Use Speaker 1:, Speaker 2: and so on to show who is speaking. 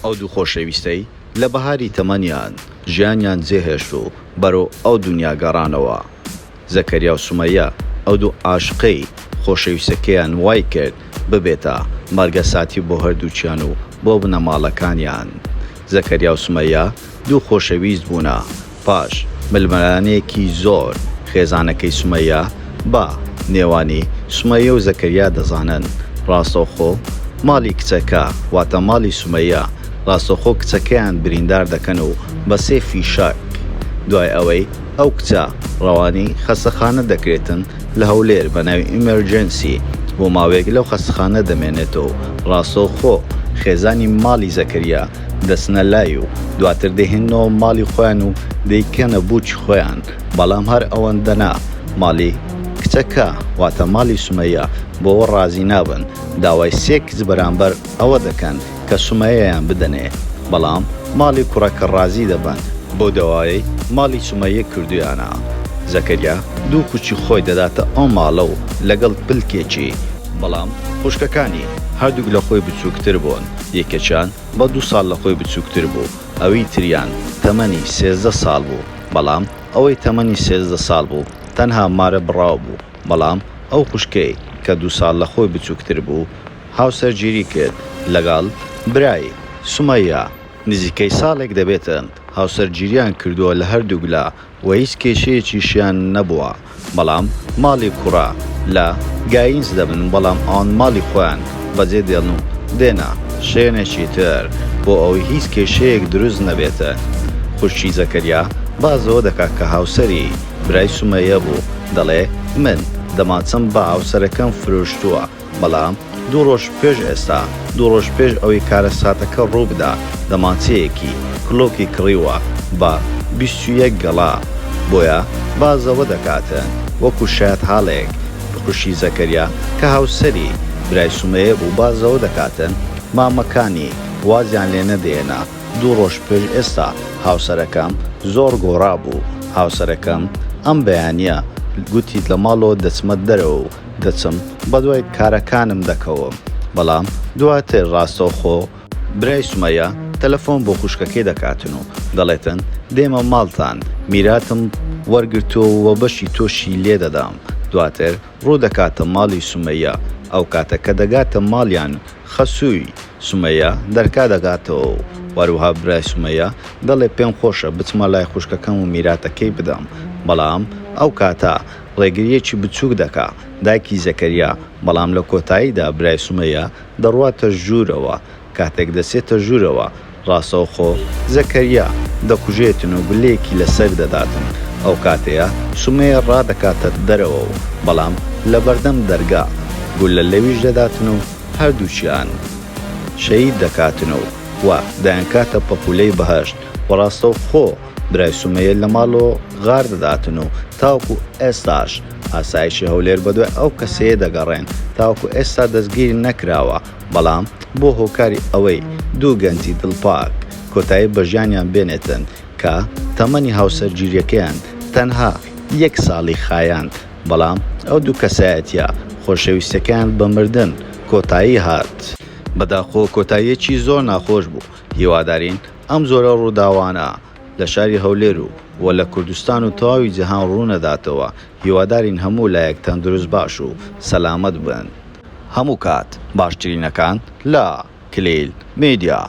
Speaker 1: ئەو دوو خۆشەویستەی لە بەهاری تەمەنیان ژیانیان جێهێشت و بەرەو ئەو دونیا گەڕانەوە. زەکەریا و سومەیە ئەو دوو عاشقەی خۆشەویستەکەیان وای کرد ببێتە مەرگەساتی بۆ هەردووکیان و بۆ بنەماڵەکانیان. زەکەریا و سومەیە دوو خۆشەویست بوونە، پاش ململانێیەکی زۆر خێزانەکەی سومەیە بە نێوانی سومەیە و زەکەریا دەزانن، ڕاستەوخۆ ماڵی کچەکە واتە ماڵی سومەیە ڕاستەوخۆ کچەکەیان بریندار دەکەن و بە سێ فیشەک دوای ئەوەی ئەو کچە ڕەوانی خەستەخانە دەکرێتن لە هەولێر بە ناوی ئیمێرجێنسی بۆ ماوەیەک لەو خەستەخانە دەمێنێتەوە و ڕاستەوخۆ خێزانی ماڵی زەکەریا دەچنە لای و دواتر دەیهێننەوە ماڵی خۆیان و دەیکەنە بووکی خۆیان، بەڵام هەر ئەوەندە نا، ماڵی کچەکە واتە ماڵی سومەیە بەوە ڕازی نابن، داوای سێ کچ بەرامبەر ئەوە دەکەن کە سومەیەیان بدەنێ، بەڵام ماڵی کوڕەکە ڕازی دەبن بەو داوایەی ماڵی سومەیە کردوویانە. زەکەریا دوو خوشکی خۆی دەداتە ئەو ماڵە و لەگەڵ پلکێکی، بەڵام خوشکەکانی هەردووک لە خۆی بچووکتر بوون، یەکێکیان بە دوو ساڵ لە خۆی بچووکتر بوو، ئەوی تریان تەمەنی 13 ساڵ بوو، بەڵام ئەوەی تەمەنی 13 ساڵ بوو تەنها مارە بڕاو بوو، بەڵام ئەو خوشکەی کە دوو ساڵ لە خۆی بچووکتر بوو هاوسەرگیری کرد لەگەڵ برای، سومەیە، نزیکەی ساڵێک دەبێتن هاوسەرگیریان کردووە لە هەردووکلا و هیچ کێشەیەکیشیان نەبووە، بەڵام ماڵی کوڕە لە گاینس دەبن بەڵام ئەوان ماڵی خۆیان بەجێ دێڵن و دێنە شوێنێکی تر بۆ ئەوەی هیچ کێشەیەک دروست نەبێتن. خوشکی زەکەریا باس لەوە دەکات کە هاوسەری برای سومەیە بوو دەڵێ من دەمانچەم بە هاوسەرەکەم فرۆشتووە بەڵام دوو ڕۆژ پێش ئێستا، دوو ڕۆژ پێش ئەوەی کارەساتەکە ڕووبدا، دەمانچەیەکی کلۆکی کڕیوە بە 21 گەڵا، بۆیە باس لەوە دەکاتن وەکو شایەتحاڵێک، خوشکی زەکەریا کە هاوسەری برای سومەیە بوو باس لەوە دەکاتن مامەکانی وازیان لێ نەدەهێنا، دوو ڕۆژ پێش ئێستا هاوسەرەکەم زۆر گۆڕابوو، هاوسەرەکەم ئەم بەیانییە گوتی لە ماڵەوە دەچمە دەرەوە و دەچم بەدوای کارەکانم دەکەوم، بەڵام دواتر ڕاستەوخۆ برای سومەیە تەلەفۆن بۆ خوشکەکەی دەکاتن و دەڵێتن دێمە ماڵتان میراتم وەرگرتووە و بەشی تۆشی لێ دەدەم، دواتر ڕوو دەکاتە ماڵی سومەیە، ئەوکاتە کە دەگاتە ماڵیان خەسووی سومەیە دەرکا دەکاتەوە و هەروەها برای سومەیە دەڵێ پێم خۆشە بچمە لای خوشکەکەم و میراتەکەی بدەم، بەڵام ئەوکاتە ڕێگرییەکی بچووک دەکا دایکی زەکەریا، بەڵام لە کۆتاییدا برای سومەیە دەڕواتە ژوورەوە، کاتێک دەچێتە ژوورەوە ڕاستەوخۆ زەکەریا دەکوژێتن و گوللەیەکی لەسەر دەداتن، ئەو کاتەیە سومەیە ڕادەکاتە دەرەوە و بەڵام لەبەردەم دەرگا گوللە لەویش دەداتن و هەردووکیان شەهید دەکاتن و و دەیانکاتە پەپوولەی بەهەشت و ڕاستەوخۆ برای سومەیە لە ماڵەوە غار دەداتن و تاوەکو ئێستاش ئاسایشی هەولێر بەدوای ئەو کەسەیە دەگەڕێن تاوەکو ئێستا دەستگیر نەکراوە بەڵام بۆ هۆکاری ئەوەی دوو گەنجی دڵپاک کۆتایی بە ژیانیان بێنێتن کە تەمەنی هاوسەرگیریەکەیان تەنها یەک ساڵی خایاند بەڵام ئەو دوو کەسایەتیە خۆشەویستەکەیان بە مردن کۆتایی هات. بەداخۆ کۆتاییەکی زۆر ناخۆش بوو هیوادارین ئەم جۆرە ڕووداوانە لە شاری هەولێر و و لە کوردستان و تەواوی جیهان ڕوونەداتەوە، هیوادارین هەموو لایەک تەندروست باش و سەلامەت بن. هەموو کات باشترینەکان لە کلیل میدیا.